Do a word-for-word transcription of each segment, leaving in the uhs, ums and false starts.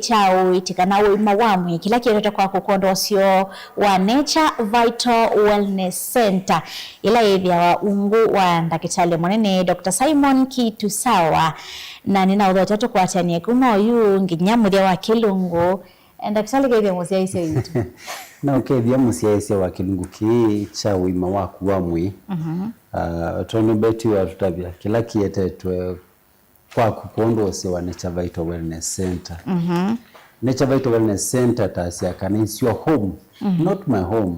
kya ũiiti kana ũima wa mwĩĩ, kĩla kĩetete kwaku kwondũ ũseo wa Nature Vital Wellness Center, ĩla yĩthĩawa ungu wa ndakĩtalĩ mũnene, Doctor Simon Kitusawa. Na nĩnaũthokya tũkwatanie kuma oyu nginya mũthya wa kĩlungu. Eh, ndakĩtalĩ, kethĩa mũsyaĩĩsya witũ. Na ũkethĩa mũsyaĩĩsya wa kĩlungu kĩĩ kya ũima waku wa mwĩĩ. Mhm. Ah, tondũ Betty watũtavya, kĩla kĩetetwe kwaku kwondũ ũseo wa Nature Vital Wellness Center. Mhm. Nature Vital Wellness Center tasya kana it's your home, mhm, not my home.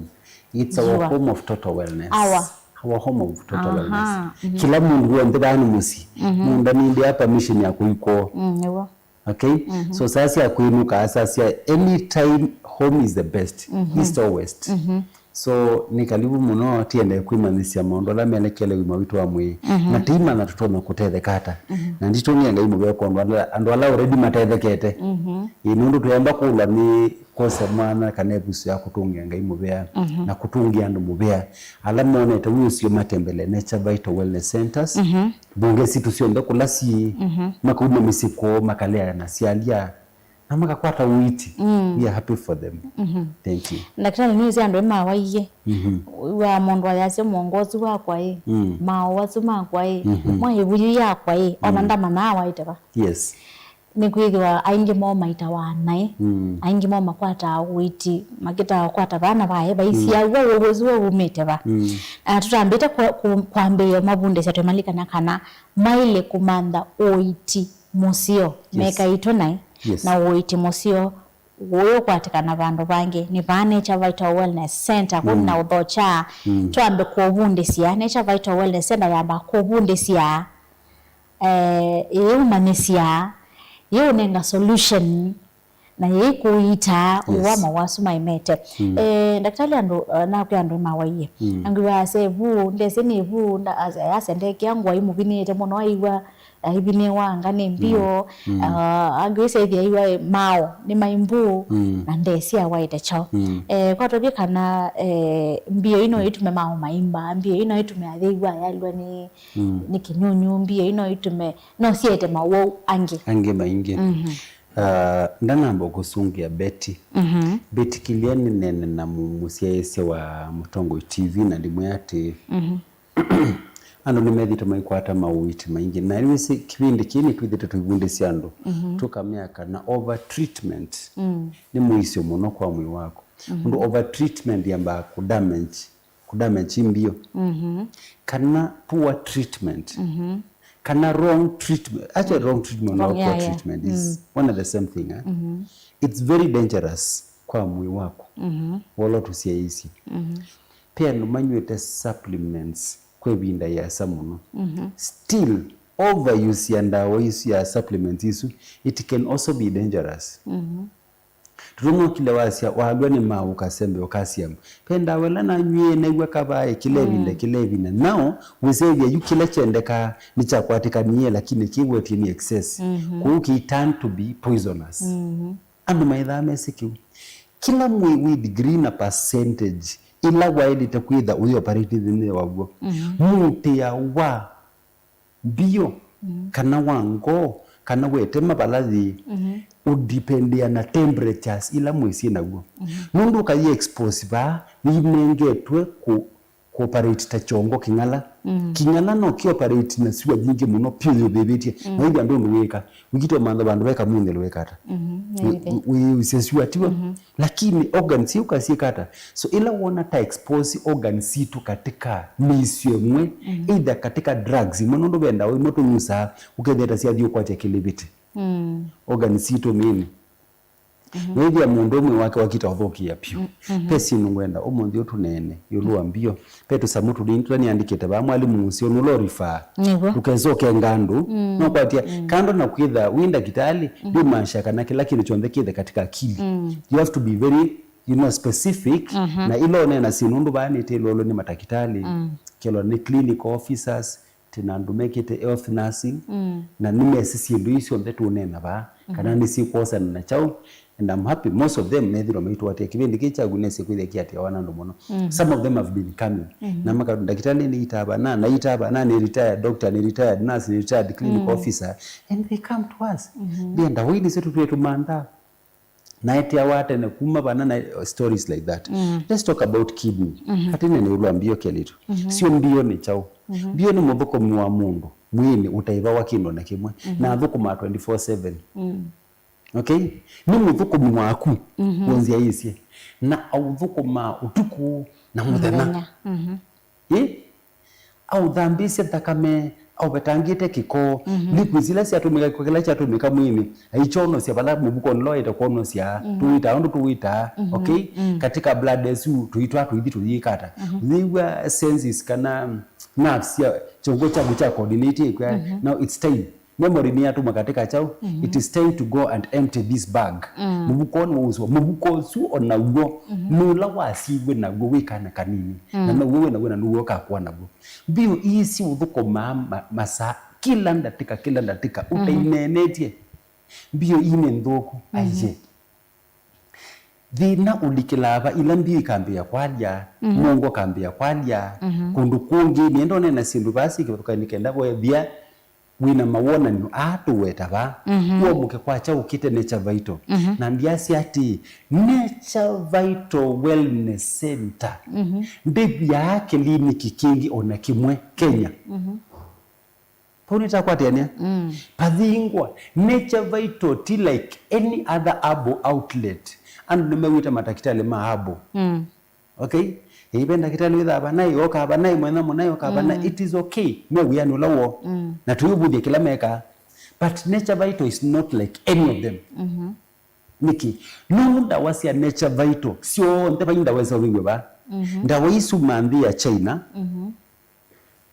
It's our, your, home of total wellness. Our. Our home of total, aha, wellness. Mhm. Kĩla mũndũ w'onthe vaa nĩ mũsyĩ. Mhm. Mũndũ nĩndĩ a permission ya kũikwo. Mm, nĩw'o. Okay? Mhm. So saa sya kwĩnũka, saa sya anytime, home is the best. Mhm. East or west. Mhm. So nĩ kalivu mũno, tiendee kwĩmanyĩsya maũndũ ala melekele ũima witũ wa mwĩĩ. Mhm. Na tĩimanya tũtonya kũtetheka ata. Mhm. Na nditũngĩa Ngai mũvea kwa andũ ala, andũ ala already matethekete. Mhm. Ĩ, nũndũ tũyamba kũlwa nĩ kwosa mwana kana ĩvuso ya kũtũngĩa Ngai mũvea, mhm, na kũtũngĩa andũ mũvea. Ala monete wĩ ũseo matembele Nature Vital Wellness Centers. Mhm. Mbunge sitũ syonthe kũla syĩ, mhm, makauma mĩsyĩ kwoo, makalea na syalya, na makakwata ũiiti. Mm. We are happy for them. Mhm. Thank you. Ndakĩtalĩ, nĩwĩsĩ andũ nĩmawaie. Mhm. Wa mũndũ ayasya mwongosi wakwa ĩ, mm, maũũ asu makwa ĩ, mhm, mwa ĩvu yu yakwa ĩ, ona, mm, ndamanyaa awaĩte va. Yes. Nĩkwĩthĩwa aingĩ moo maitawa naĩ, mm, aingĩ moo makwataa ũiiti, makĩtaa kũkwata vaa na vaĩ, vaisiaw'a, mm, ũw'o ũsu wumĩte va. Mm. Na tũtambĩte kwa-, ku-, kwambĩĩa ũmavundĩsya twĩmalikana kana maĩle kũmantha ũiiti mũseo, yes, mekaĩtwe naĩ, yes, na ũiiti mũseo ũyũkwatĩkana vandũ vangĩ. Nĩ vaa Nature Vital Wellness Center, kũu, mm, na ũthokya, mm, twambe kũvundĩsya. Nature Vital Wellness Center yamba kũvundĩsya, eh, ĩũmanyĩsya, ĩũnenga solution, na yĩikũiita, yes, ũwa mawasu maimete. Mm. Eh, ndakĩtalĩ, andũ, eh, nakwĩa andũ nĩmawaie. Mm. Angĩ wasya ĩvu, ndesĩ nĩ ĩvu, nda-, as-, ayasya ndekĩa ngũa imũvinĩte mũno, aĩw'a aivinĩwa anga nĩ mbio. Mm. Mm. Ah, angĩ wĩsethĩa aiw'a maũ nĩ maimbu, mm, na ndesĩ awaĩte kyaũ. Mm. Eh, kwatũvye kana, eh, mbio ino, mm, itume maũ maimba, mbio ino itume athĩw'a ayalwa nĩ, mm, nĩ kĩnyunyu, mbio ino itume, no siete mawau angĩ. Angĩ maingĩ. Mhm. Ah, ndanamba kũsũngĩa Betty. Mhm. Mbĩtĩkĩlya nĩneene na mu-, mũsyaĩĩsya wa Mũtongoi T V na ndĩmwĩa atĩĩ, mhm, andũ nĩmethĩĩtwe maikwata maũiiti maingĩ. Na nĩwĩsĩ kĩvĩndĩ kĩĩ nĩtwĩthĩĩtwe tũivundĩsya andũ, mhm, tũkamea kana over treatment, mm, nĩ mũisyo mũno kwa mwĩĩ waku. Mhm. Ũndũ over treatment yambaa kũ damage, kũ damage mbio. Mhm. Kana poor treatment. Mhm. Kana wrong treatment. Actually, wrong treatment, wrong, or poor, yeah, yeah, treatment is, mm, one and the same thing, eh? Mhm. It's very dangerous kwa mwĩĩ waku. Mhm. Wolo tũsyaĩĩsye. Mhm. Pe andũ manyw'ĩte supplements kwa ĩvinda yĩasa mũno. Mhm. Still, overuse ya ndawa isu ya supplements isu, it can also be dangerous. Mhm. Tũtũmũkile wasya, walw'a nĩ maũ ũkasembe, ũkasyama. Ve ndawa ĩla nanywie, naĩw'a kavaa ĩ kĩla ĩvinda, mm, kĩla ĩvinda. Now, wĩsethĩa yu kĩla kyendekaa nĩkyakwatĩkanie, lakini kĩwetie nĩ excess. Mhm. Kwoou kĩ turn to be poisonous. Mhm. Andũ maĩthaa mesĩ kĩu. Kĩla mwĩĩ wĩ degree na percentage ĩla waĩlĩte kwĩtha ũyĩ operate nthĩnĩ waw'o. Mhm. Mũtĩa wa mbio, mm, kana wa ngoo, kana wetema vala yĩ, mhm, ũdependea na temperatures ila mwĩĩ syĩ naw'o. Mhm. Nũndũ ũkayĩ expose vaa, nĩinengetwe kũ, kũ operate ta kyongo kĩng'ala. Mm. Kĩng'ala no kĩ operate na syũa nyingĩ mũno, pyũ yũvĩvĩtye. Mm. Na ĩthĩa ndũndũ wĩka, wĩkĩte ũmantha vandũ veka mũnthĩ lwĩka ata. Mhm, wĩ, nĩthĩ. Wĩ, wĩũsya syũa, tiw'o? Mhm. Lakini organs iu kasyĩka ata? So, ĩla wona ta expose organs sitũ katika mĩisyo ĩmwe, mhm, either katika drugs imwe, nũndũ ve ndawa imwe tũnyusaa, ũkethĩa ta syathi ũkwatya kĩlĩvĩtĩ. Mm. Organs sitũ mĩĩnĩ. Mhm. Wĩthĩa mũndũ ũmwe wake wakita ũthũkĩa pyũ. Mm, mhm. Ve syĩndũ ngwenda, ũmũnthĩ ũyũ tũneene ĩũlũ wa mbio. Ve tũsamũ tũnini tũla nĩandĩkĩte vaa, mwalimũ mũseo nũla ũrifaa. Nĩw'o. Ndũkese ũkenga andũ. Mm. Nũkwatya, mm, kando na kwĩtha wĩ ndakĩtalĩ, mm, ndĩmaasya kana kĩla kĩndũ kyonthe kĩthe katika akili. Mm. You have to be very, you know, specific, mhm, na ĩla ũneena syĩndũ nũndũ vaa nĩtĩlolwe nĩ matakĩtalĩ, mm, kelwa nĩ clinical officers, tena andũ mekĩte health nursing, mm, na nĩmesĩ syĩndũ ii syonthe tũũneena vaa, kana, mhm, nĩsyĩkwosana na kyaũ. And I'm happy, most of them methĩrwa maitũatĩa. Kĩvĩndĩ kĩĩ kyaku nesĩ kwĩthĩa kĩatĩawa na andũ mũno. Mm. Some of them have been coming. Mm. Na maka, ndakĩtalĩ nĩitaa vana, naitaa vana, nĩ retired doctor, nĩ retired nurse, nĩ retired clinical, mm, officer, and they come to us. Mm-hmm. Ndenda, wĩ nĩsyo tũtwĩe tũmanthaa. Naeteawa tene kuma vana na stories like that. Mm. Let's talk about kidney. Mm-hmm. Atene nĩ ũlwa mbio kelĩtu. Mm-hmm. Sio mbio nĩ kyaũ. Mm-hmm. Mbio nĩ mũthũkũmi wa mũndũ mwĩnĩ ũtaĩvawa kĩndũ na kĩmwe. Mm-hmm. Na athũkũmaa twenty-four seven. Mm. Okay? Nĩ mũthũkũmi waku. Mm-hmm. Wonzyaĩsye. Na aũthũkũmaa ũtukũ na mũthenya. Mũthenya. Mm-hmm. Ĩ? Aũthambĩsye nthakame, aũvetangĩte kĩko, mhm, liquids ila syatũmĩka, kĩko kĩla kyatũmĩka mwĩnĩ, aikyonosya vala mũvukonĩ ũla waĩte kwonosya, mhm, tũwĩtaa ũndũ tũwĩtaa, mhm, okay? Mm. Katika blood ĩsu, tũitwaa tũithi tũyĩkata. Mhm. Ũyĩw'a senses kana nerves sya kyongo kyaku kya coordinate ĩkw'a, mhm, now it's time. Memory nĩyatũmwa katika kyaũ? Mhm. It is time to go and empty this bag. Mm. Mũvuko nĩwausũa. Mũvuko ũsu o naw'o, mhm, nũla wasiw'e naw'o wĩ kana kanini. Mm. Na naw'o wĩ naw'o na nĩw'o ũkakũa naw'o. Mbio ii siũthũkũmaa ma-, masaa, kĩla ndatĩka, kĩla ndatĩka, mhm, ũtaineenetye. Mbio ii nĩ nthũku, mhm, aiye. Thĩna ũlikĩlaa va ila mbio ikambĩĩa kwalya, mhm, mũongo ũkambĩĩa kwalya, mhm, kũndũ kũngĩ, nĩenda ũneena syĩndũ vaa syĩ kĩvathũkany'o nĩ kenda wethĩa wĩna mawonany'o aa tũweta vaa, mhm, ũamũke kwa kyaũ kĩte Nature Vital. Mhm. Na ndyasya atĩĩ, Nature Vital Wellness Center, mhm, ndĩvyaa kĩliniki kĩngĩ o na kĩmwe Kenya. Mhm. Vau nĩtakwatĩanĩa. Mm. Pathingwa, Nature Vital ti like any other herbal outlet. Andũ nĩmew'ĩte matakĩtalĩ ma herbal. Mm. Okay? Ĩĩ, ve ndakĩtalĩ wĩthaa vanaĩ, okaa vanaĩ, mwena mũnaĩ, okaa vanaĩ. Mm. It is okay. Me wĩanĩ ũla woo. Mm. Na tũyũvũthya kĩla mekaa. But Nature Vital is not like any of them. Mhm. Nĩkĩ? Nũndũ ndawa sya Nature Vital syonthe, vai ndawa ĩseũvĩw'e vaa. Mhm. Ndawa isu ma nthĩ ya China, mhm,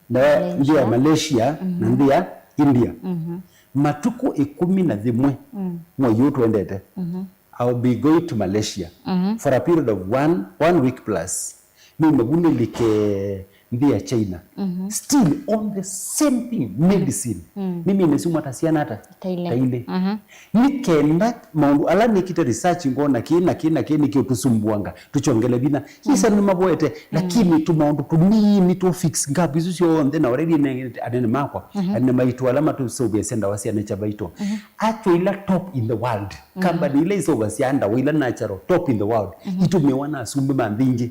ndawa nthĩ ya Malaysia, mhm, na nthĩ ya India. Mhm. Matukũ ĩkũmi na yĩmwe, mm, mwei ũyũ tũendete, mhm, I'll be going to Malaysia, mhm, for a period of one, one week plus. Nĩume vu nĩlike nthĩ ya China. Mhm. Still on the same thing, medicine. Mm. Nĩmine syumwa ta syana ata? Ta ilĩ. Ta ilĩ. Mhm. Nĩ kenda maũndũ ala nĩkĩte research ngona kĩĩ na kĩĩ na kĩĩ nĩkĩũtũsumbuanga, tũkyongele vinya. Mm. Isa nĩmavoete, mm, lakini tũmaũndũ tũnini tũ fix gap isu syonthe na already nengete anene makwa, mhm, anene maitũ ala matũseũvĩasya ndawa sya Nature Vital. Mhm. Actually, ila top in the world. Mhm. Company ila iseũvasya ndawa ila natural, top in the world, mhm, itũmĩwa na asumbĩ ma nthĩ ingĩ.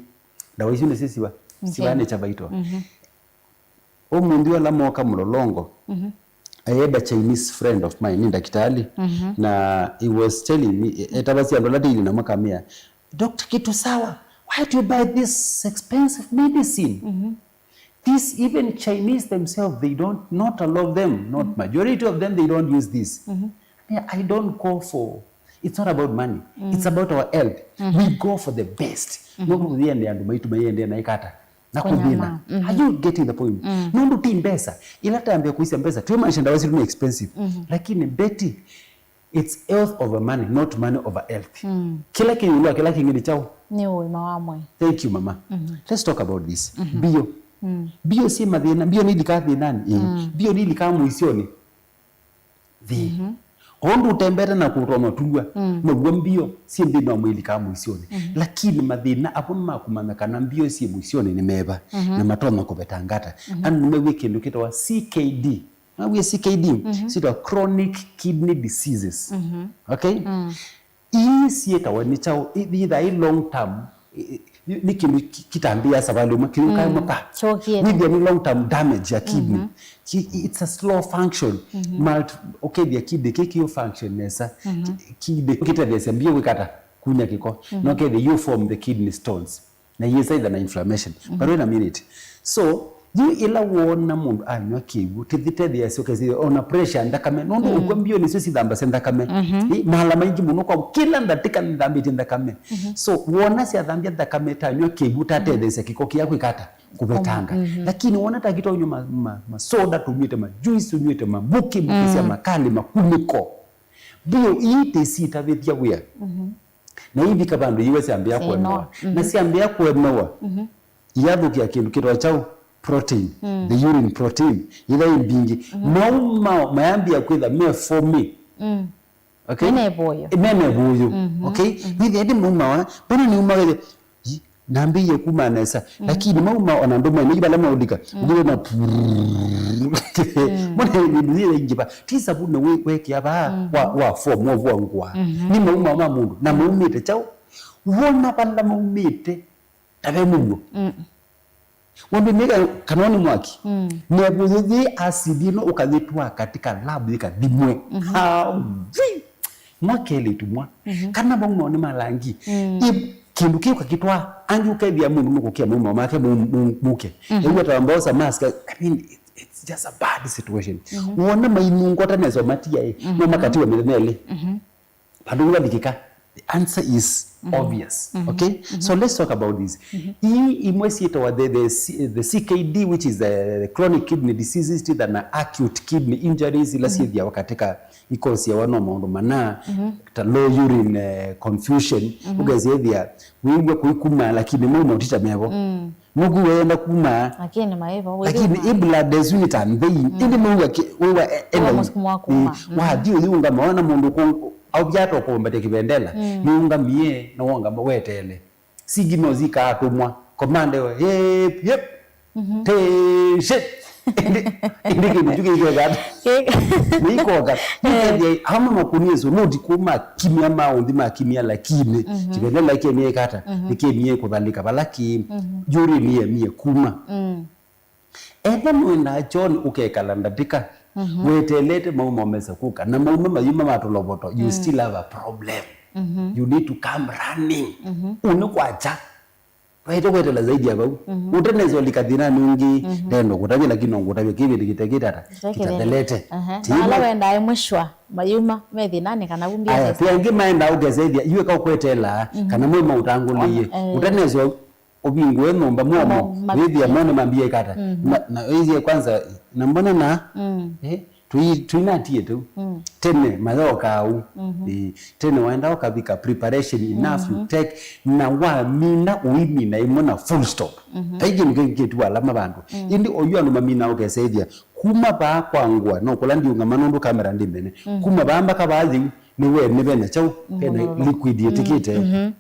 Ndawa isu nĩsyo siva, siva Nature Vital. Mhm. Ũmũnthĩ ũla mooka Mlolongo, mhm, I had a Chinese friend of mine, nĩ ndakĩtalĩ, mhm, na he was telling me, e-, etavasya andũ ala daily na makamĩa, "Doctor Kitusawa, why do you buy this expensive medicine? Mhm. These even Chinese themselves, they don't, not all of them, not, mhm, majority of them, they don't use this." Mhm. Yeah, I don't go for, it's not about money. Mm. It's about our health. Mm-hmm. We go for the best. Mm-hmm. No kũyĩendea andũ maitũ mayĩendea na ikata. Na kũthĩna. Mm-hmm. Are you getting the point? Mm. Nũndũ ti mbesa. Ila tambĩa kũisya mbesa, twĩmaanisha ndawa sitũ nĩ expensive. Mm-hmm. Lakini Betty, it's health over money, not money over health. Mm. Kĩla kĩ ĩũlũ wa kĩla kĩngĩ nĩ kyaũ? Nĩ ũima wa mwĩĩ. Thank you, mama. Mm-hmm. Let's talk about this. Mm-hmm. Mbio. Mm. Mbio syĩ mathĩna, mbio nilikaa thĩnanĩ. Mm. Mbio nilikaa mũisyonĩ. Thĩ. Mhm. O ũndũ ũtembete na kũtwa matulwa, mm, now'o mbio syĩ nthĩnĩ wa mwĩĩ ilikaa mũisyonĩ. Mhm. Lakini mathĩna amwe ma kũmanya kana mbio syĩ mũisyonĩ nĩ meva, mhm, na matonya kũvetangata. Mhm. Andũ nĩmew'e kĩndũ kĩtawa C K D. Maw'e C K D, mhm, syĩtawa chronic kidney diseases. Mhm. Okay? Mm. Ii syĩtawa nĩ kyaũ? Ii yĩthaa ĩ long term, ĩ, ĩ, nĩ kĩndũ ki-, kĩtambĩĩa savalĩ ũmwe, kĩyũkaa, mm, ĩmwe pa. Kyũkie. Wĩthĩa nĩ long term damage ya kidney. Mhm. Ki-, it's a slow function. Mhm. Multi-, ũkethĩa kidney kĩ kĩyũ function nesa. Mhm. Ki-, kidney kĩtetheesya mbio kwĩkata kunya kĩko. Mhm. Na ũkethĩa you form the kidney stones. Na iyĩsa itha na inflammation. Mhm. But wait a minute. So, yu ĩla woona mũndũ anyw'a kĩw'ũ, tĩthitethĩasya ũkesĩ, ona pressure ya nthakame, nũndũ, mm, ũkw'a mbio nĩsyo sithambasya nthakame. Mhm. Ĩ, maala maingĩ mũno kwa kĩla ndatĩka nĩthambĩtye nthakame. Mhm. So, woona syathambya nthakame, tanyw'a kĩw'ũ, tatetheesya kĩko kĩya kwĩka ata? Kũvetanga. Mhm. Lakini woona takita ũnywa ma, ma, masoda, tũnyw'ĩte ma juice, tũnyw'ĩte mavuki, mbuki sya, mm, makali, makunĩko. Mbio ii tĩsitavĩthya wĩa. Mhm. Na ivika vandũ iwe syambĩa kũemewa. Mhm. Na syambĩa kũemewa, mhm, iyathũkĩa kĩndũ kĩtawa kyaũ? Protein. Mm. The urine protein. Yĩla ĩ mbingĩ. Mhm. Mau mao mayambĩa kwĩtha me foamy. Mm. Okay? Mena ĩvũyũ. Mena ĩvũyũ. Mhm. Okay? Mhm. Wĩthĩa ĩndĩ maumawa, mbona nĩumawa ĩthĩ? Yi, Nambĩĩie kuma nesa, lakini mauma ona ndũmwe nĩ vala maũlika, ũkĩte na mwana nĩ yaingĩva. Ti savunĩ wĩ wekĩa vaa wa, wa form wa vua ngũa. Nĩ mauma ma mũndũ, na maumĩte kyaũ? Wona vala maumĩte, ta ve mũuo. Wambĩmĩka kana nĩ mwaki. Nevo yĩthĩ asidi ĩno ũkayĩtwaa katika lab yĩkathimwe. Havi! Mwa kelĩtu mwa. Kana mauma nĩ malangi. Ĩ, kĩndũ kĩu kakĩtwaa, angĩ ũkethĩa mũndũ nũkũkĩa mauma make mu-, mu-, muke. Ew'a ta mbosa mask, I mean, it, it's just a bad situation. Wona mainungwa ta nesa matiae, no makatiwa mĩthenya ĩlĩ. Vandũ nĩvalikĩka. The answer is obvious. Okay? So let's talk about this. Ii imwe syĩtawa the, the, C- the C K D, which is the, the chronic kidney diseases, ti than acute kidney injuries, ila syĩthĩawa katika ikosi ya wana maũndũ mana, ta low urine, eh, confusion, ũkesethĩa wĩw'a kũikuma, lakini mauma ũtita mevo. Nũku wenda kuma. Lakini maivo, lakini wĩthima. I blood ĩsu nĩ ta nthei. Ĩndĩ mauga ki-, wĩwa e-, enda mũsukumo wa kuma. Ĩ, wathi ũyĩũngama, wona mũndũ kũ-, aũvya ta ũkũmbatĩa kĩvendela. Nĩũngamie, na wongama weteele. Signals ikaatũmwa. Command ĩwe, "Yep, yep." Tĩshĩ. Ĩndĩ, ĩndĩ kĩndũ kyu kĩikeka ata? Nĩikoka. Nĩkethĩa, ama makunie suluti kuma kimya maũnthi ma kimya, lakini kĩvendela kĩmie kata, nĩkĩmie kũthalĩka vala kĩ, yuri nĩyemie kuma. Ethwa nũendaa kyoonĩ ũkekala ndatĩka weteelete mauma mese kũka, na mauma mayuma ma tũlovoto, you still have a problem. You need to come running. Ũnĩ kwakya. Waĩte kwetela zaidi ya vau. Ũtanesa ũlika thĩnanĩ ũngĩ, ndenda kũtavya, lakini no ngũtavya kĩvĩndĩ kĩtekĩte ata? Kĩtathelete. Kĩtathelete. Aha. Na ala wendaa ĩmwe shwa, mayuma me thĩnanĩ kana vumbia. Aya, sasa. Twĩ angĩ maendaa ũkesethya, iwe ka ũkwetela, kana mwĩma ũtangũlĩie. Ona, eh. Ũtanesa ũvingũe nyũmba mwomo, wĩthĩa mone mambie kata. Na, na wĩthĩe kwanza, na mbona na, eh, tũi-, tũinatie tũu. Tene, mayokaa ũu. Eh, tene waenda ũkavika preparation enough, you take, na wamina, ũimina ĩmwe na full stop. Vai kĩndũ kĩngĩ kĩtiwa alama vandũ. Ĩndĩ oyu andũ mamina ũkesethya, kuma vaa kwa ngũa, no kũla ndiũngama nũndũ kamera ndĩ mbene. Kuma vaa mpaka vaa yĩu, nĩ we, nĩ vena kyaũ, vena liquid yĩtĩkĩte.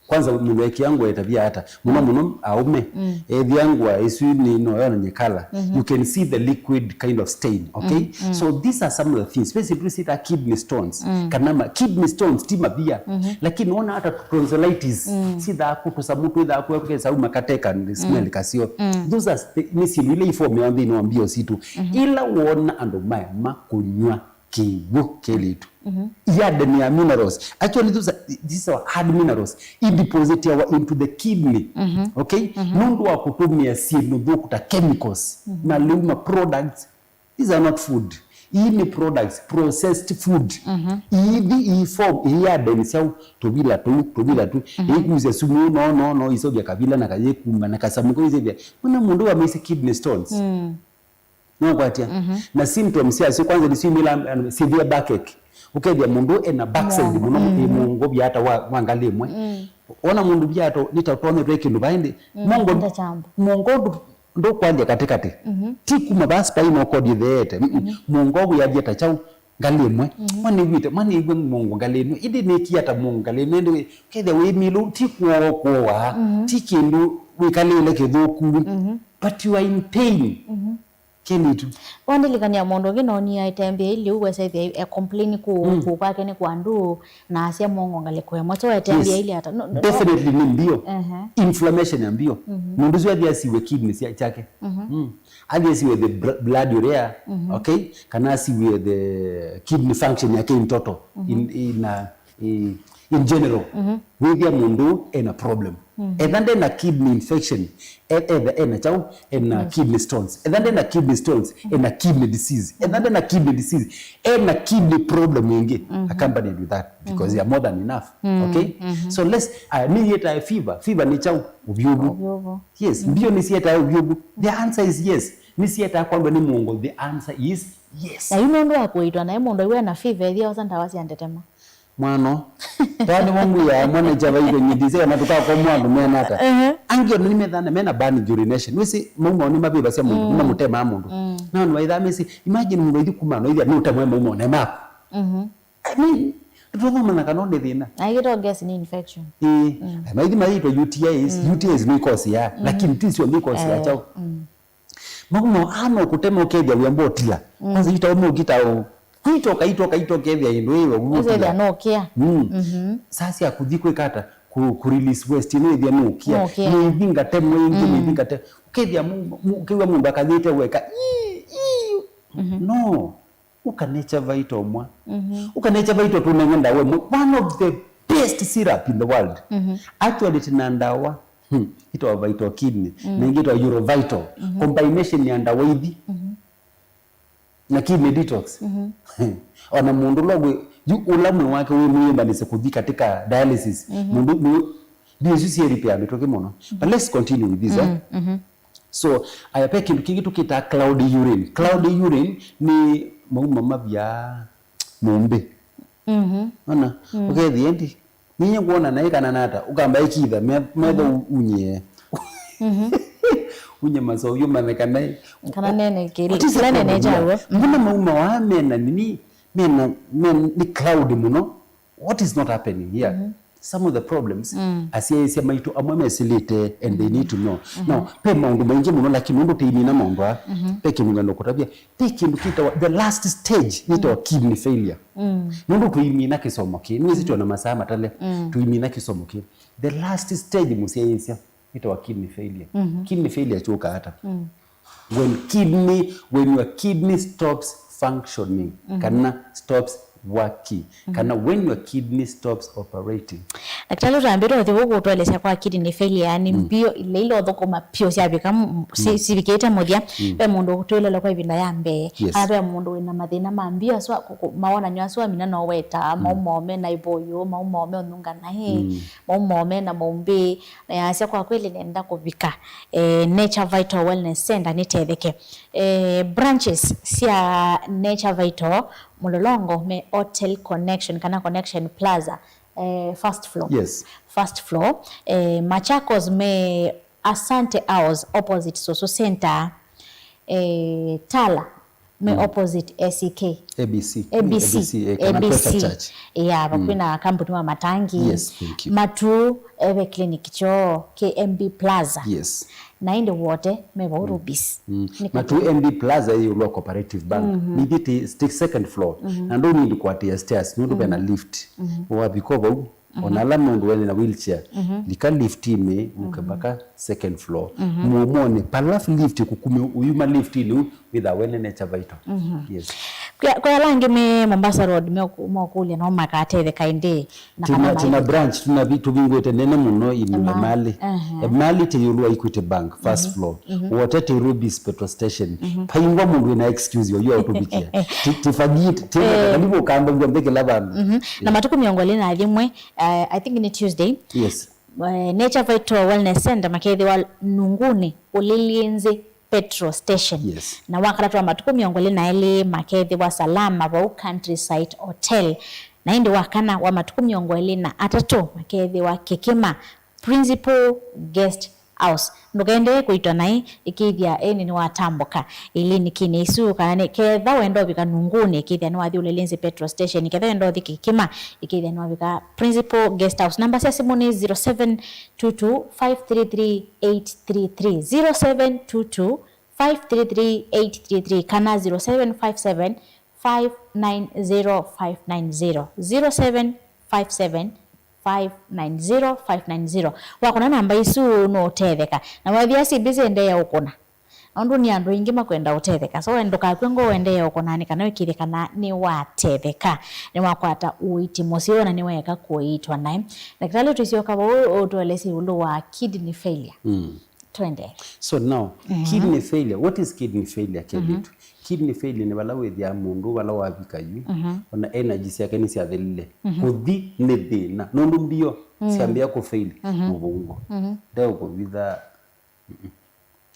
Kwanza, mũndũ ekĩa ngũa ĩtavia ata? Mũno mũno aũme. Ethĩa ngũa ĩsu nĩ no yonany'e color. You can see the liquid kind of stain, okay? So these are some of the things. Specifically, twĩsĩta kidney stones. Kana ma, kidney stones ti mavia. Lakini wona ata tonsillitis. Sithaa kũ tũsamũ twĩthaa kũ, kesa uma kateka and smell kasio. Those are the, nĩ syĩndũ ila iformewa nthĩnĩ wa mbio sitũ. Ila wona andũ maema kũnywa kĩw'ũ kelĩtu. Iadeni ya minerals. Actually, those are, these are hard minerals. Idepositiawa into the kidney. Okay? Nũndũ wa kũtũmĩa syĩndũ nthũku ta chemicals. Malĩu ma products. These are not food. Ii nĩ products, processed food. Iithi, ii form, iadeni syaũ, tũvila tũu, tũvila tu. Ikusya sumu, no, no, no, isovya kavila na kayĩkuma na kasamũ kau isevya. Mwana mũndũ wamĩsĩ kidney stones. Nũkwatya? Na symptoms syasyo kwanza nĩsyumĩla, um, severe backache. Ũkethĩa mũndũ ena backside mũno, ĩ mũongo viata wa, wa ngalĩ ĩmwe. Ona mũndũ viata nĩ ta ũtonyetwe kĩndũ vaĩ ndĩ. Mũongo, mũongo ndũ-, ndũkwalya katĩkatĩ. Ti kuma vaa spinal cord ĩtheete. Mũongo wĩalyĩ ta kyaũ ngalĩ ĩmwe. Mwanĩw'ĩte, mwanĩw'a mũongo ngalĩ ĩno. Ĩndĩ nĩkia ta mũongo ngalĩ ĩno. Ĩndĩ wĩ-, ũkethĩa wĩmĩlũ, ti kũoa kũoaa. Ti kĩndũ wĩkalĩle kĩthũku. But you are in pain. Kelĩtu. Wandilikania mũndũ ũngĩ noonie aitembea ilĩ ũu wesa ĩthĩa e complain kũũ, kũũ kwake nĩ kwa ndũũ, na asya mũongo ngalĩko ĩmwe. So etembea ilĩ ata? No, no, no. Definitely nĩ mbio. Inflammation ya mbio. Mũndũ ũsu athi asiwe kidney sya-, syake. Athi asiwe the bl-, blood urea, okay? Kana asiwe the kidney function yake in total. In, in, uh, i-, in general, wĩthĩa mũndũ ena problem. Etha ndena kidney infection, e-, etha ena kyaũ, ena kidney stones. Etha ndena kidney stones, ena kidney disease. Etha ndena kidney disease, ena kidney problem ĩngĩ accompanied with that, because they are more than enough. Okay? So let's, uh, nĩ yĩtae fever. Fever nĩ kyaũ? Ũvyũvu. Ũvyũvu. Yes, mbio nĩ syĩtae ũvyũvu. The answer is yes. Nĩ syĩtae kwalwa nĩ mũongo. The answer is yes. Na yu nũndũ wa kũitwa naĩ mũndũ aiwe na fever, ethĩa osa ndawa sya ndetema. Mwano. Yaani wongu ya mwana chava iko nyidise kana tukakomwa andũ mena ata. Angĩ ona nĩmethana mena burn urination. Wĩsĩ mauma nĩ mavĩvasya mũndũ, nĩ mamũtemaa mũndũ. Na andũ maithaa mĩsĩ, imagine mũndũ aithi kuma no ithia nũtemwe mauma one maku. I mean, Tũtonya ũmanya kana nĩ thĩna. Na ĩngĩ to guess nĩ infection. Ĩĩ. Maithi maitwa U T Is, U T Is nĩ cause ya, lakini ti syo nĩ cause ya chao. Mauma ano kũtema ũkethia wĩamba ũtila. Kwanza ita ũme ũkita ũ. Kwitoka itoka itoka ethia ĩndũ ĩyo. Ethia no kia. Saa sya kũthi kwĩka ata? Ku, ku release waste ĩno ethia no kia. No kia. Nĩ ithinga temwe ĩngĩ, nĩ ithinga temwe. Ũkethia mu- mu- ũkĩw'a mũndũ akathĩte weka. Ii, ii. No. Ũka Nature Vital mwa. Ũka Nature Vital tũnenge ndawa ĩmwe. One of the best syrup in the world. Actually, tina ndawa. Hmm. Itawa Vital Kidney. Na ĩngĩ itawa Urovital. Combination ya ndawa ithi. Na kidney detox. Ona mũndũ ũla wĩ, yu ũla mwĩ wake wĩ mwĩyũmbanĩsye kũthi katika dialysis. Mũndũ mwĩ, ndiĩsu syĩ repair mĩtũkĩ mũno. But let's continue with this, eh? So, aya, ve kĩndũ kĩngĩ tũkĩtaa cloudy urine. Cloudy urine nĩ mauma mavya mũmbĩ. Ona, ũkethie ndi. Ninyie ngwona naĩ kana nata, ũkamba ĩkitha, me- metho u- unyie. Unye masoyu mame kana ĩ. Kana nene kĩrĩ, What is the kĩla nene problem here? Kyawo. Mbona mauma wa mena nini? Mena, mena, nĩ cloud mũno. What is not happening here? Some of the problems, asyaĩĩsya maitũ amwe mesĩlĩte and they need to know. Now, ve maũndũ maingĩ mũno, lakini nũndũ tĩimina maũndũ aa, ve kĩndũ ngenda kũtavya, ve kĩndũ kĩtawa, the last stage yĩtawa kidney failure. Nũndũ tũimina kĩsomo kĩĩ, nĩwĩsĩ twĩ na masaa matale, tũimina kĩsomo kĩĩ. The last stage mũsyaĩĩsya yĩtawa kidney failure. Kidney failure kyũkaa ata? When kidney, when your kidney stops functioning, kana stops working, kana when your kidney stops operating. Daktari, ũtambĩte ũthi ũkũtũelesya kwa kidney failure, yani mbio ila ila ũthũkũma pio syavika m- si- sivikĩte mũthya. Ve mũndũ ũtwĩlelwa kwa ĩvinda ya mbee. Yes. Kana ve mũndũ wĩna mathĩna ma mbio asu, kũ- kũ- mawonany'o asu amina no wetaa, mauma ome na ĩvũyũ, mauma ome ũnunga naĩ, mauma ome na mũmbĩ, na yasya kwa kweli nenda kũvika eh, Nature Vital Wellness Center nĩtetheke. Eh, branches sya Nature Vital Mlolongo me Hotel Connection kana Connection Plaza, eh, first floor. Yes. First floor. Eh, Machakos me Asante House opposite Soso Center. Eh, Tala me opposite A C K. A B C. A B C. A B C, eh, kana Pressure Church. Yeah, vakuĩ na kambuni wa Matangi. Yes, thank you. Matuu eve clinic kyoo K M B Plaza. Yes. Na ĩndĩ Wote me vau Rubis. Nĩ Matuu M B Plaza yĩ ĩũlũ wa Cooperative Bank. Nĩthi ti, ti second floor. Na ndũ nĩndi kũatĩĩa stairs, nũndũ vena lift. Wavika vau, ona ala mũndũ wene na wheelchair, lika liftinĩ, ũke mpaka second floor. Mũomonĩ, palafu lift kũkumya ũyuma liftinĩ, wĩthaa wene Nature Vital. Yes. Kwĩ kwĩ ala angĩ me Mombasa Road me- mokũlya no makatetheka ĩndĩ na kana tuna, tuna maĩ- branch, tuna vi- tũvingũĩte nene mũno in Emali. Emali. Emali tĩ ĩũlũ wa Equity Bank, first floor. Wote tĩ Rubis petrol station. Paingwa mũndũ wĩna excuse yoyu aũtũvikia. Ti- tifagit tena kalibu ukamba ngwa mbekela vandu. Na matukũ mĩongo ĩlĩ na yĩmwe, uh, I think nĩ Tuesday. Yes. Eh, Nature Vital Wellness Center makethĩwa Nunguni, Ulilinzi Petrol Station. Yes. Na Wakatatũ wa matukũ mĩongo ĩlĩ na elĩ makethĩwa Salama vau Countryside Hotel. Na ĩndĩ Wakana wa matukũ mĩongo ĩlĩ na atatũ makethĩwa Kĩkĩma Principal Guest House. Ndũkaendee kũitwa naĩ, ĩkĩĩthya ĩndĩ nĩwatambũka ilinikinĩ isu, kana nĩ ketha wenda ũvika Nunguni, ĩkĩĩthya nĩwathi Ulilinzi Petrol Station, ketha wenda ũthi Kĩkĩma, ĩkĩĩthya nĩwavika Principal Guest House. Namba sya simũ nĩ zero seven two two five three three eight three three, zero seven two two five three three eight three three, kana zero seven five seven five nine zero five nine zero, zero seven five seven five nine zero five nine zero. Wakũna namba isu nũũtetheka. Na wethĩa sibisi endeea ũkũna. Nũndũ nĩ andũ aingĩ makwenda ũtetheka. So ndũkakw'e ngoo, endeea ũkũna nĩ kana wĩkĩĩthye kana nĩwatetheka. Nĩwakwata ũiiti mũseo na nĩweeka kũiitwa naĩ. Ndakĩtalĩ, tũisyoka vau ũtũelesye ĩũlũ wa kidney failure. Twende. So now, kidney failure, what is kidney failure, Kelĩtu? Kidney failure nĩ vala wĩthĩaa mũndũ vala wavika yu, ona energy syake nĩsyathelile. Kũthi nĩ thĩna. Nũndũ mbio syambĩa kũfail mũvũngũ. Ndeũkũvitha.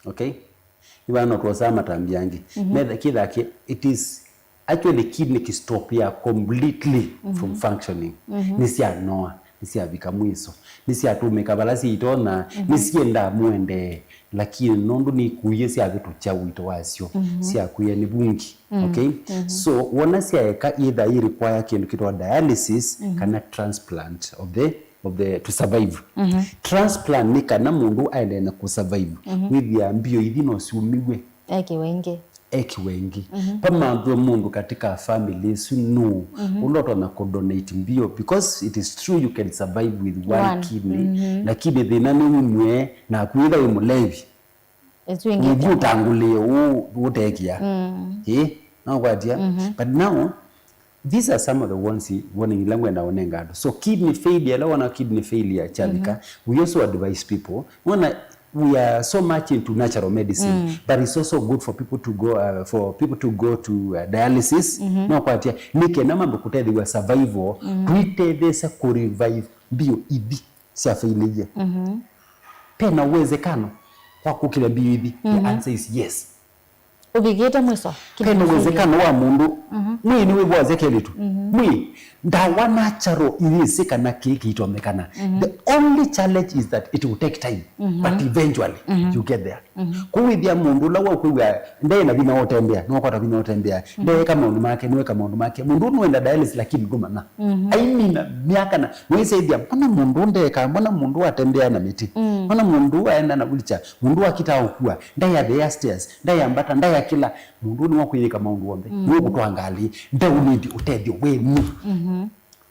Okay? Ivano twosaa matambya angĩ. Metha kĩthaa kĩ, it is actually kidney kĩstop ya completely from functioning. Nĩsyanoa. nĩsyavika mwiso, nĩsyatũmĩka vala syaitonya, nĩsyendaa mũendee, lakini nũndũ nikuie syavĩtũkya ũito wasyo, syakwĩa nĩ vungi. Okay? So, wona syaeka, either i require kĩndũ kĩtawa dialysis kana transplant of the, of the, to survive. Transplant nĩ kana mũndũ aendee na kũsurvive. Wĩthĩa mbio ithi no syumiw'e. Ekiwe ĩngĩ. Ekiwe ĩngĩ. Pamanthwe mũndũ katika family ĩsu nũ ũla ũtonya kũdonate mbio, because it is true you can survive with one kidney, lakini thĩna nĩ umwe naku wĩtha wĩ mũlevi. Ĩsu ĩngĩ ũtangũlĩe ũũ ũtekia. Ĩ, nokwatia. But now, these are some of the ones, warning ila ngwenda ũnenga andũ. So kidney failure, ĩla wona kidney failure kyavika, we also advise people. Wona, we are so much into natural medicine, but it's also good for people to go, uh, for people to go to, uh, dialysis. Nokwatia, nĩ kenda mambe kũtethĩwa survival, tũitetheesya kũrevive mbio ithi syafailĩie. Pena uwezekano wa kũkĩlya mbio ithi? The answer is yes. Ũvikĩte mwiso. Pena uwezekano wa mũndũ mwĩĩ nĩwĩvwasya kelĩtu? Mwĩĩ, ndawa natural iyĩsĩ kana kĩĩ kĩitonyekana. The only challenge is that it will take time, but eventually you get there. Kũu wĩthĩa mũndũ ũla wakwĩw'a ndee na vinya wa ũtembea, nĩwakwata vinya wa ũtembea, ndeeka maũndũ make, nĩweka maũndũ make. Mũndũ ũũ nĩwenda dialysis, lakini ndũmanya. Aimina myaka na nĩwĩsĩthya, mbona mũndũ ũũ ndeeka, mbona mũndũ ũũ atembeaa na mĩtĩ, mbona mũndũ ũũ aenda na wheelchair, mũndũ ũũ akitaa ũkua, ndaĩ atheea stairs, ndaĩ ambata, ndaĩ akĩla. Mũndũ ũũ nĩwakwĩyĩka maũndũ onthe, nĩũkũtwaa ngalĩ, ndaũnĩndi ũtethyo wenyu.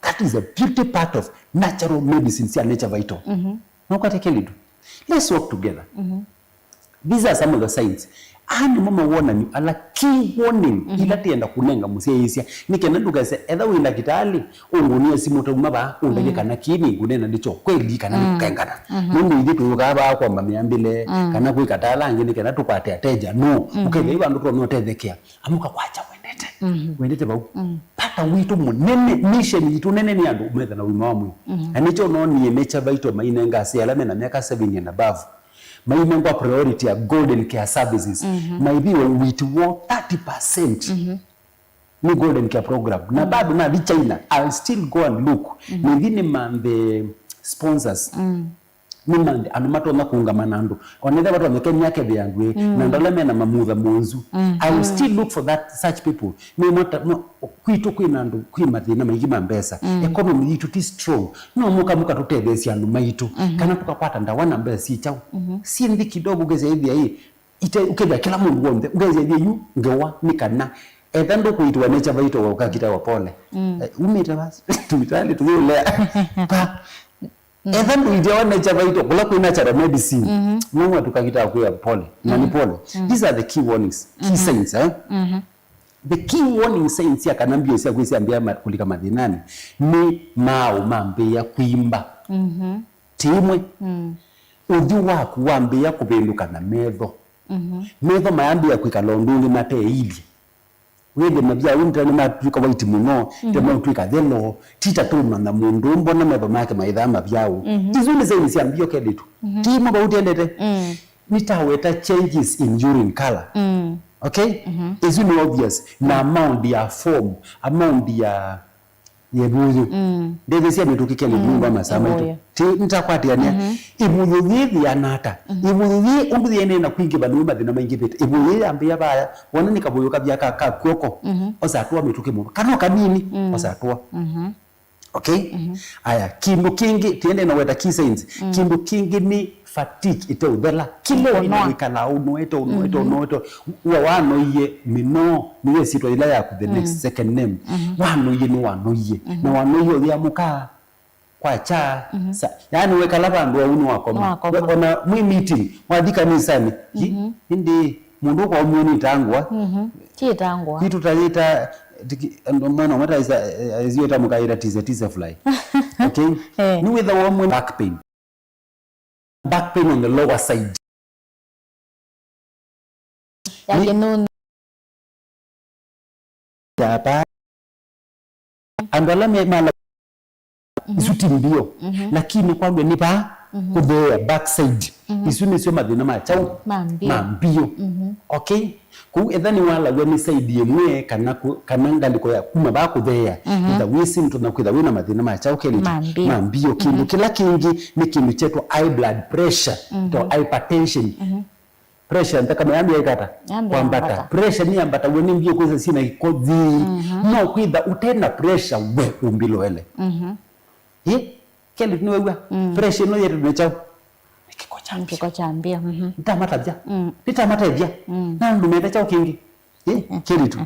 That is a beauty part of natural medicine sya Nature Vital. Nũkwate kelĩtu. Let's work together. These are some of the signs. Aa nĩmo mawonany'o ala key warning ila tĩenda kũnenga mũsyaĩĩsya. Nĩ kenda ndũkese, etha wĩ ndakĩtalĩ, ũngũnĩe simũ tauma vaa, ũndavye kana kĩĩ nĩngũneena nĩkyo kweli kana nĩkũkengana. Nũndũ ithyĩ tũyũkaa vaa kwamba mĩambĩle, kana kwĩka ta ala angĩ nĩ kenda tũkwate ateja. No, ũkethĩa ĩ vandũ tũtonya ũtethekea. Amuka kwakya wendete. Wendete vau. Vata witũ mũnene, mission yitũ nene nĩ andũ metha na ũima wa mwĩĩ. Na nĩkyo noonie Nature Vital mainenga asyai ala mena myaka seventy and above. Mainengwa priority ya Golden Care Services. Maithiwe ũiiti woo thirty percent nĩ Golden Care Program. Na bado nathi China, I'll still go and look. Nĩthi nĩmanthe sponsors. Nĩmanthe andũ matonya kũũngama na andũ. Ona ethĩwa vatonyeke nĩakethĩa ngwĩ, na andũ ala mena mamutha monzu. I will still look for that, such people. Nĩmwe ta, no, kwitũ kwĩna andũ, kwĩ mathĩna maingĩ ma mbesa. Economy yitũ ti strong. No mũka mũkatũtetheesya andũ maitũ. Kana tũkakwata ndawa na mbesa syĩ kyaũ. Syĩ nthĩ kidogo ũkesya ĩthĩa ĩ, ite, ũkethĩa kĩla mũndũ w'onthe, ũkesya ĩthĩa yu ngewa nĩ kana. Etha ndũkũitwa Nature Vital ũkakitawa pole. Eh, umĩte va sivitalĩ tũyũlea. Pa. Etha ndũithya wa Nature Vital, kũla kwĩ natural medicine. No watu kakita kwĩa pole. Na nĩ pole. These are the key warnings, key signs, eh? The key warning signs sya kana mbio syaku syambĩa ma-, kũlika mathĩnanĩ nĩ maaũ mambĩĩa kwimba. Ti imwe. Ũthyũ waku wambĩĩa kũvĩndũka na metho. Metho mayambĩĩa kwĩkala ũndũ ũngĩ mateĩilye. Wĩthĩ mavia ũu nĩta nĩmatw'ĩka waiti mũno, nĩta maũtw'ĩka yellow, ti ta tũmanya mũndũ ũũ, mbona metho make maĩthaa mavyaũ. Isu nĩ saini sya mbio kelĩtu. Ti imwe vau tiendete. Nĩtaweta changes in urine color. Okay? Isu nĩ obvious. Na amount ya foam, amount ya Ĩvũyũ. Ndĩthĩsya mĩtũkĩ kelĩ nũndũ wa masaa maitũ. Ĩvũyũ. Ti, nĩtakwatĩanĩa. Ĩvũyũ yĩĩ yĩana ata? Ĩvũyũ yĩĩ ũndũ yĩenee na kwingĩva nĩw'o mathĩna maingĩvĩte. Ĩvũyũ yĩĩ yambĩĩa vaya, wona nĩ kavũyũ kavya ka, ka kw'oko, osa atũa mĩtũkĩ mũno. Kana o kanini, osa atũa. Okay? Aya, kĩndũ kĩngĩ, tiende na weta key signs. Kĩndũ kĩngĩ nĩ fatigue ĩteũthela. Kĩla ĩvinda wĩkalaa ũnoete, ũnoete, ũnoete. Wa wanoie mĩnoo, nĩyo ĩsyĩtwa yĩla yaku, the next second name. Wanoie nĩwanoie. Na wanoie ũyĩamũka kwakya. Sa, yaani wekala vandũ au nĩwakoma. Nĩwakoma. We, ona mwĩ meeting, wathi kanisanĩ. Yi, ĩndĩ mũndũ ũkwaumie nĩ itangwa. Ti itangwa. Kwitũ tayĩta, tiki, andũ mwana ũmwe taisa, eh, aisiwe ta mũkaĩra tise, tise fly. Okay? Eh. Nĩ wĩthawa ũmwe back pain. Back pain on the lower side. Ya kĩnũnũ. Ya pa. Andũ ala me mala isu ti mbio. Lakini kwambia nĩ pa Mhm. Kũtheea, backside. Mhm. Isu nĩsyo mathĩna ma kyaũ? Ma mbio. Ma mbio. Mhm. Okay? Kũu etha nĩwalaw'a nĩ side ĩmwe kana kũ-, kana ngalĩko ya kuma vaa kũtheea, mhm, either wĩ symptom na kwĩtha wĩna mathĩna ma kyaũ kelĩtu? Ma mbio. Ma mbio. Kĩndũ, mhm, kĩla kĩngĩ nĩ kĩndũ kyetwa high blood pressure, mhm, to hypertension. Mhm. Pressure nthakame yambia ĩkata? Yambia kwambata. Kwambata. Pressure nĩyambataw'a nĩ mbio kwĩsa syĩna ikothi. Mhm. No kwĩtha ũte na pressure we ũmbiloele. Mhm. Ĩ? Kelly, nĩwew'a? Mm. Pressure ĩno yetĩtwe nĩ kyaũ? Nĩ kĩko kya mbio. Nĩ kĩko kya mbio, mhm. Nĩtamatavya. Mm. Nĩtamatethya. Mm. Na andũ metha kyaũ kĩngĩ? Ĩ? Kelly tu.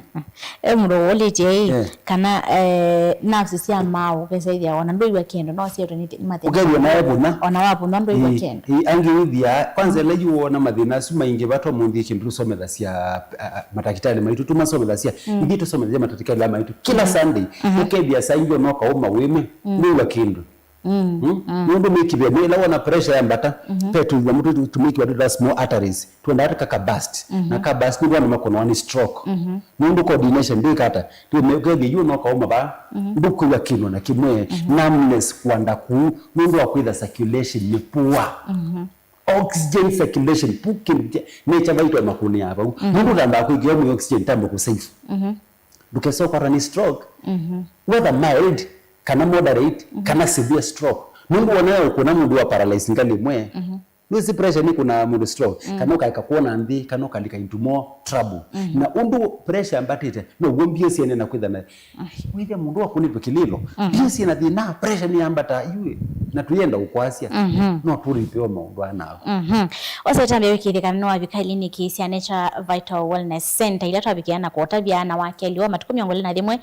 E mũndũ ũlĩtye ĩ, eh, kana, eh, nerves sya maaũ ũkesa ĩthĩa ona ndwĩw'a kĩndũ, no syetwe nĩ mathĩna. Ũkew'a nawe vũna. Ona wavũna ndwĩw'a, ĩ, kĩndũ. Ĩ, angĩ wĩthĩa, kwanza, mm, ĩla yu wona mathĩna asu maingĩ vata mũnthĩ kĩndũ tũsomethasya, a, a, matakĩtalĩ maitũ, tũmasomethasya. Mm. Ithyĩ tũsomethasya matakĩtalĩ maitũ kĩla, mhm, Sunday. Mhm. Ũkethĩa saa ingĩ ona ũkaũma wĩmwe, mm, ndwĩw'a kĩndũ. Mm, mm. Nũndũ mĩkĩvĩ ĩmwe ĩla wona pressure yambata, mhm, ve tũnyamũ tũ-, tũ-, tũmĩkĩwa twĩtawa small arteries, twendaa tũkaka burst. Mhm. Na ka burst nĩvo andũ makũnawa nĩ stroke. Mhm. Nũndũ coordination ndĩkata, ndĩmekethĩa yu no kaũma vaa, mhm, ndũkwĩw'a kĩndũ na kĩmwe, mhm, numbness kwanda kũu, nũndũ wa kwĩtha circulation nĩ poor. Mhm. Oxygen circulation, pu kĩndũ kya nature vital makũnĩ ya vau. Mhm. Nũndũ ũtambaa kwĩkĩwa mwĩ oxygen tambo kũ save. Mhm. Ndũkesa ũkwatwa nĩ stroke, mhm, whether mild, kana moderate, mhm, kana severe stroke. Nũndũ wona ũkũna mũndũ wa paralyze ngalĩ ĩmwe, mhm, nĩwĩsĩ pressure nĩkũnaa mũndũ stroke, mm, kana ũkaeka kwona nthĩ, kana ũkalika into more trouble. Mhm. Na ũndũ pressure yambatĩte, now'o mbio siene na kwĩtha na, ai, wĩthĩa mũndũ wakũnĩtwe kĩlĩlo, mhm, mbio siena thĩna, pressure nĩyambata, yu, na tũyenda ũkwasya, mhm, no tũrĩthĩwa maũndũ anayo. Mhm. Ose tambia wĩkĩĩthye kana nĩwavika iliniki sya Nature Vital Wellness Center ila twavikĩa na kũtavya na wakeli wa matukũ mĩongo ĩlĩ na yĩmwe.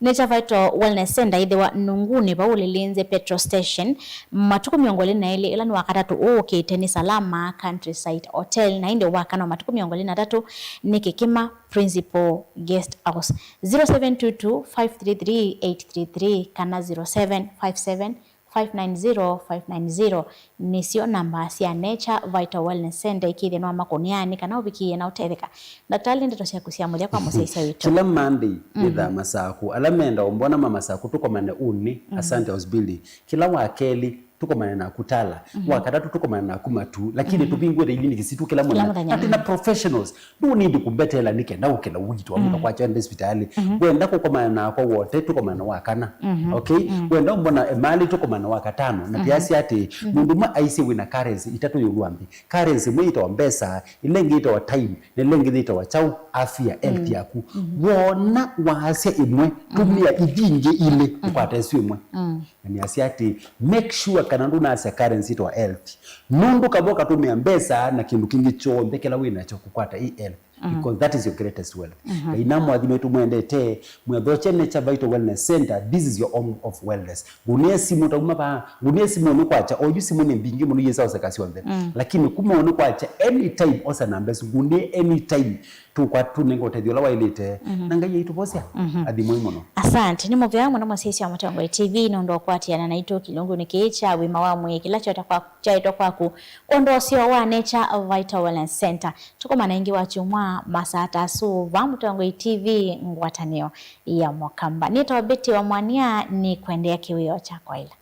Nature Vital Wellness Center ĩthĩwa Nunguni vau ũlĩlĩnze petrol station matukũ mĩongo ĩlĩ na elĩ, ĩla nĩ Wakatatũ ũũkĩte nĩ Salama Countryside Hotel, na ĩndĩ Wakana wa matukũ mĩongo ĩlĩ na atatũ nĩ Kĩkĩma Principal Guest House. Zero seven two two, five three three, eight three three kana zero seven five seven, five nine zero, five nine zero nĩsyo namba sya Nature Vital Wellness Center, ĩkĩĩthye no makũnĩanĩ kana ũvikĩĩe na ũtetheka. Ndakĩtalĩ, ndeto syaku sya mũthya kwa mũsyaĩĩsya witũ. Kĩla Monday, mhm, nĩthaa Masakũ. Ala menda ũmbona ma Masakũ tũkomane ũnĩ, mhm, Asante House Building. Kĩla Wakelĩ, tũkomane naku Tala. Mhm. Wakatatũ, tũkomane naku Matuu. Lakini, mhm, tũvingũĩte iliniki sitũ kĩla, kĩla mũthenya. Mũthenya. Na twĩna professionals. Ndũnĩndi kũmbetela nĩ kenda ũkĩla ũiitwa, mm, mũka kwakya ndesipitali. Mhm. Wenda kũkomana nakwa wote, tũkomana Wakana. Mhm. Okay? Mm. Wenda ũmbona Emali, tũkomana Wakatano. Na, mhm, tĩasya atĩ, mhm, mũndũ ũmwe aisye wĩna currency itatũ ĩũlũ wa nthĩ. Currency ĩmwe yĩtawa mbesa, ĩla ĩngĩ yĩtawa time, na ĩla ĩngĩ yĩtawa kyaũ? Afya, health, mm, yaku. Mhm. Wona waasya ĩmwe, mhm, tũmĩa ithi ingĩ ilĩ, mhm, ũkwate ĩsu ĩmwe. Mm. Na nĩasya atĩ, make sure kana ndũnasya currency yĩtawa health. Nũndũ kava ũkatũmĩa mbesa na kĩndũ kĩngĩ kyonthe kĩla wĩ nakyo kũkwata ĩ health. Mhm. Because that is your greatest wealth. Mhm. Ngai namũathime, tũmwendete, mwĩthokye Nature Vital Wellness Center, this is your home of wellness. Ngũnĩe simũ tauma vaa, ngũnĩe simũ nĩ kwakya, oyu simũ nĩ mbingĩ mũno, iĩsa oseka syonthe. Mm. Lakini kuma ũnĩ kwakya, anytime osa namba ĩsu, ngũnĩe anytime. Tũkwa tũnenga ũtethyo ũla waĩlĩte, mhm, na Ngai aitũvosya. Mhm. Athimwai mũno. Asante. Nĩ mũvea mũno mũsyaĩĩsya wa Mũtongoi T V nũndũ wa kũatĩana naitũ kĩlungunĩ kĩĩ kya ũima wa mwĩĩ, kĩla kyoeta kwa-, kyaetwa kwaku kwondũ wa ũseo wa Nature Vital Wellness Center. Tũkomana ĩngĩ wa kyumwa masaa ta asu vaa Mũtongoi T V, ngwatanĩo ya Mũkamba. Nĩtawa Betty wa Mwania, nĩ kwendeea kĩwĩoo kya kwaĩla.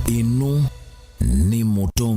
Ĩno nĩ Mũtongoi.